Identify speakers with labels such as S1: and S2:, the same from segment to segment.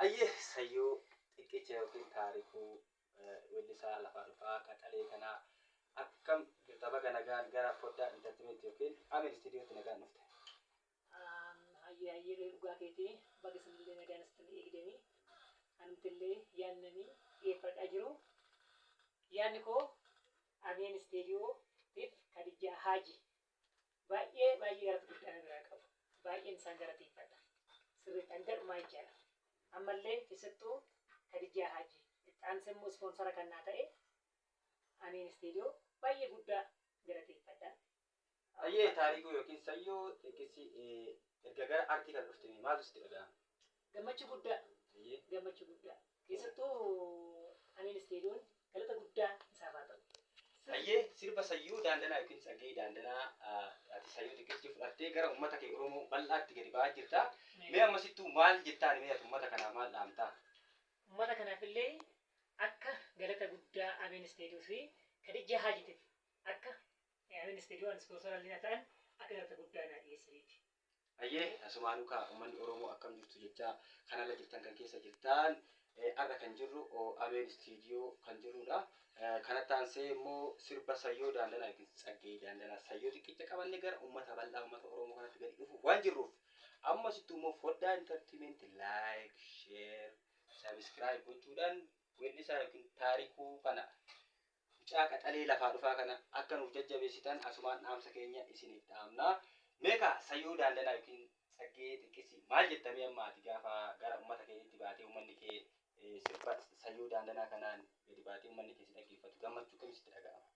S1: Ayyee Sayyoo xiqqicha yookiin Taarikuu weellisaa lafaa dhufaa qaxalee kanaa akkam jirta baga nagaan gara foddaa entertainment yookiin Ameen istiidiyootti nagaan dhufte.
S2: Hayyee hayyee dhugaa keetii baga isinillee nagaan asitti eegdanii anumtillee yaadnanii dhiyeeffadhaa jiru. Yaadni koo Ameen istiidiyootiif Kadijjaa Haaji baay'ee baay'ee galata guddaa na biraa qabu. Baay'een isaan galateeffadha. Sirriitti hanga dhumaa jechaadha. Ammallee keessattuu Kadijjaa Haaji itti immoo ispoonsara kan naa ta'e Ameen istiidiyoo baay'ee guddaa galateeffadha.
S1: Ayyee Taarikuu yookiin Sayyoo xiqqisi erga gara artii kana dhufte maaltu sitti dhaga'ama?
S2: Gammachuu guddaa. Gammachuu guddaa. Keessattuu Ameen istiidiyoon galata guddaa isaaf haa ta'u.
S1: Ayyee sirba Sayyoo Daandanaa yookiin Tsaggee Daandanaa ati Sayyoo xiqqisitti fudhattee gara uummata kee Oromoo bal'aatti gadi ba'aa jirta. Mee ammasittuu maal jettaan mee ati uummata kanaaf maal dhaamtaa?
S2: Uummata kanaafillee akka galata guddaa Ameen istiidiyoo fi Kadijjaa Haajitiif akka Ameen istiidiyoo ispoonsara illee ta'an akka galata guddaa naa dhiyeessaniiti.
S1: Ayyee asumaanuu kaa uummanni Oromoo akkam jirtu jechaa kan ala jirtan kan keessa jirtan har'a kan jirru Ameen istiidiyoo kan jirrudha. Kanatti aansee immoo sirba Sayyoo Daandanaa yookiin Tsaggee Daandanaa Sayyoo xiqqicha qabannee gara uummata bal'aa uummata Oromoo kanatti gadi dhufu waan jirruuf ammasittuu immoo foddaa entertainment like, share, subscribe gochuudhaan weellisaa yookiin Taarikuu kana mucaa qaxalee lafaa dhufaa kana akka nuuf jajjabeessitan asumaan dhaamsa keenya isiniif dhaamna. Meeqa Sayyoo Daandanaa yookiin Tsaggee xiqqisi maal jettamee amma ati gaafa gara uummata keetiitti baatee uummanni kee sirba Sayyoo Daandanaa kanaan gadi baatee uummanni kee si dhaggeeffatu gammachuu kam sitti dhaga'ama?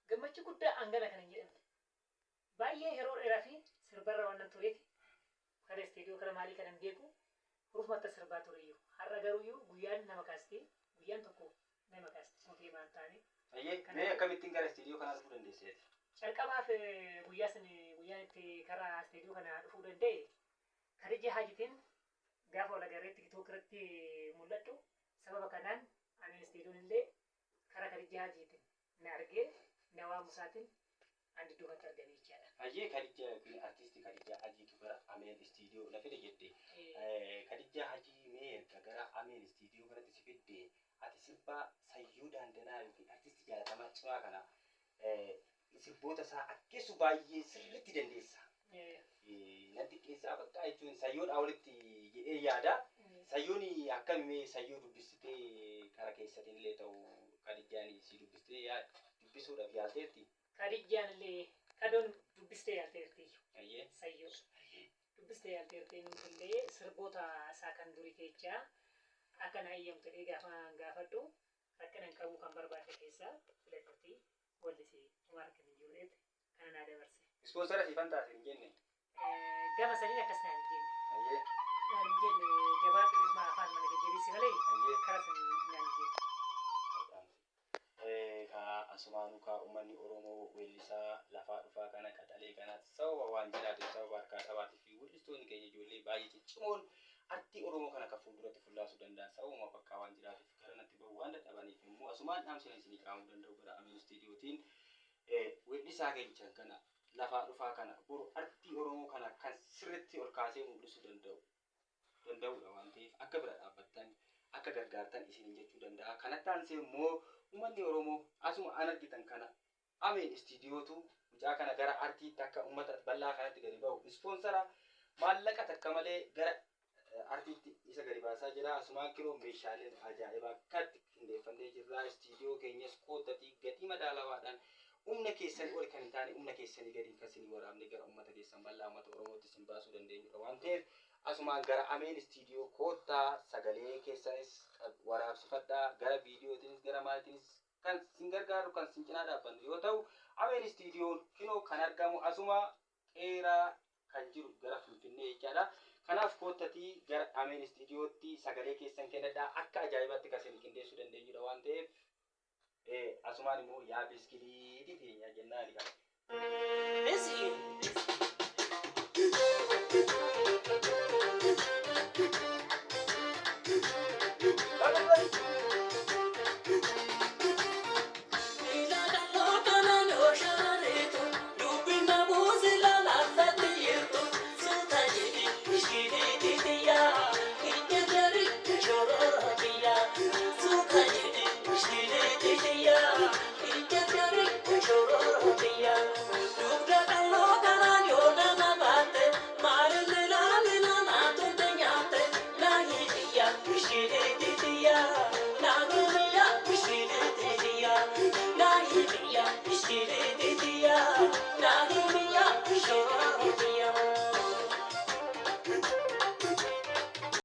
S2: Gammachuu guddaa hangana kan hin jedhamne. Baay'ee yeroo dheeraa fi sirbarra waan nan tureef kara istiidiyoo kara maalii kan hin beeku hurufumatti sirbaa tureyyuu. Har'a garuuyyuu guyyaan nama kaasti guyyaan tokko nama kaasti mutee maan taane.
S1: Ayyee mee akkamittiin gara istiidiyoo kanaa dhufuu dandeesseeti?
S2: Calqabaaf guyyaa sun guyyaan itti karaa istiidiyoo kana dhufuu danda'e Kadijja Haajitiin gaafa wal agarree TikTok irratti mul'adhu sababa kanaan Ameen istiidiyoon illee karaa Kadijja Haajiitiin na argee na waamusaatiin an iddoo kanatti argame jechaadha.
S1: Ayyee Kadijja yookiin artiistii Kadijja Hajiitu gara Ameen istiidiyoo na fide jette. Kadijja Hajii mee erga gara Ameen istiidiyoo kanatti si fidde ati sirba Sayyoo Daandanaa yookiin artiistii jaalatamaa cimaa kana sirboota isaa akkeessu baay'ee sirriitti dandeessa. Nan xiqqeessaa bakka jechuun Sayyoodhaa olitti jedhee yaada. Sayyoon akkami mee Sayyoo dubbistee kara keessatiin illee ta'u Kadijjaan si dubbistee dubbisuudhaaf yaalteerti?
S2: Kadijjaan illee kadoon dubbistee yaalteerti. Sayyoo dubbistee yaalteerti illee sirboota isaa kan durii keechaa akka na eeyyamtu jedhee gaafa gaafadhu rakkina hin qabu kan barbaadde keessaa filadhuuti wallisii homaa rakkina hin jiru jedheeti kana naa dabarse.
S1: Ispoonsara siifan taate hin jenne?
S2: Gama saniin akkas naan hin jenne. Naan hin jenne jabaadhu isuma afaan mana jajjabeessi malee karaa saniin naan hin jenne.
S1: Kaa asumaanuu kaa uummanni Oromoo weellisaa lafaa dhufaa kana qaxalee kana sababa waan jiraateef sababa harkaa qabaatiif fi weellistoonni keenya ijoollee baay'ee ciccimoon artii Oromoo kana kan fuulduratti fullaasuu danda'an sababuma bakkaa waan jiraateef gara natti bahu waan dadhabaniif immoo asumaan dhaamsina isinii qaamuu danda'u gara Ameen istiidiyootiin weellisaa keenya kana lafaa dhufaa kana boru artii Oromoo kana kan sirriitti ol kaasee mul'isuu danda'udha waan ta'eef akka bira dhaabbattan akka gargaartan isiniin jechuu danda'a. Kanatti aansee immoo uummanni Oromoo asuma an argitan kana Ameen istiidiyootu mucaa kana gara artiitti akka uummata bal'aa kanatti gadi ba'u ispoonsara maallaqa takka malee gara artiitti isa gadi baasaa jira. Asumaan kiroo meeshaaleen ajaa'ibaa akkatti qindeeffannee jirra. Istiidiyoo keenyas koottatii gatii madaalawaadhaan humna keessanii ol kan hin taane humna keessanii gadi kan isinii waraabne gara uummata keessan bal'aa uummata Oromootti isin baasuu dandeenyudha waan ta'eef asumaan gara Ameen istiidiyoo koottaa sagalee keessanis waraabsifadhaa gara viidiyootiinis gara maaliitiinis Kan sin gargaaru, kan sin cinaa dhaabbannu yoo ta'u, Ameen Istiidiyoon kinoo kan argamu asuma Qeeraa kan jiru gara Finfinnee jechaadha. Kanaaf koottatii gara Ameen Istiidiyootti sagalee keessan kennadhaa, akka ajaa'ibaatti kan isin qindeessuu dandeenyudha waan ta'eef, asumaan immoo yaa biskiliitii teenya jennaani kan.